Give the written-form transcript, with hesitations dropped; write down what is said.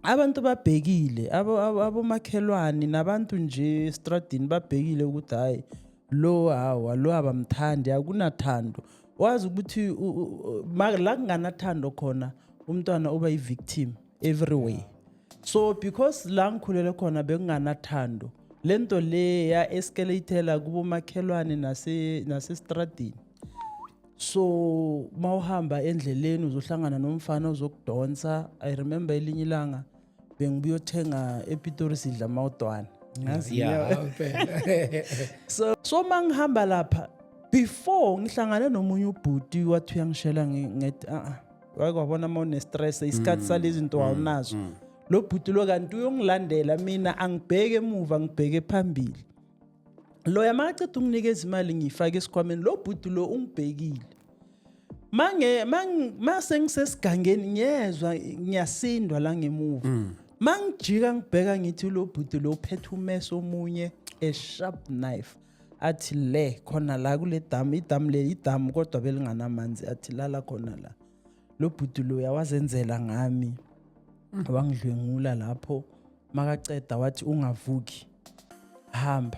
Abantu babhekile, abomakhelwane nabantu nje estradini babhekile ukuthi hayi, lo, hawa lo, abamthandi, akunathando. Wazi ukuthi la kunganathando khona, umntwana uba yi-victim everywhere. So because la ngikhulele khona bekunganathando, lento le ya-escalatela kubomakhelwane nasestradini. So mawuhamba endleleni uzohlangana nomfana ozokudonsa. I remember elinye ilanga bengibuya othenga ePitori, sidla amawudwana, ngazi. Phela. So mangihamba lapha before ngihlangane nomunye ubhuti, wathi uyangishela, ngithi a wake wabona uma une-stress, isikhathi salezi zinto awunazo. Lo bhuti lo kanti uyongilandela, mina angibheke emuva, ngibheke phambili. Loya makaceda unginikeza imali, ngiyifake esikhwameni. Lo bhuti lo ungibhekile. Mange mase ngisesigangeni, ngiyezwa ngiyasindwa la ngemuva. Mangijika ngibheka, ngithi lo bhuti lo uphethe umese omunye, a sharp knife. Athi le khona la kule damu, idamu le, idamu kodwa belinganamanzi, athi lala khona la. Lo bhuti lo yawazenzela ngami, wangidlwengula lapho. Makaceda wathi, "Ungavuki, hamba."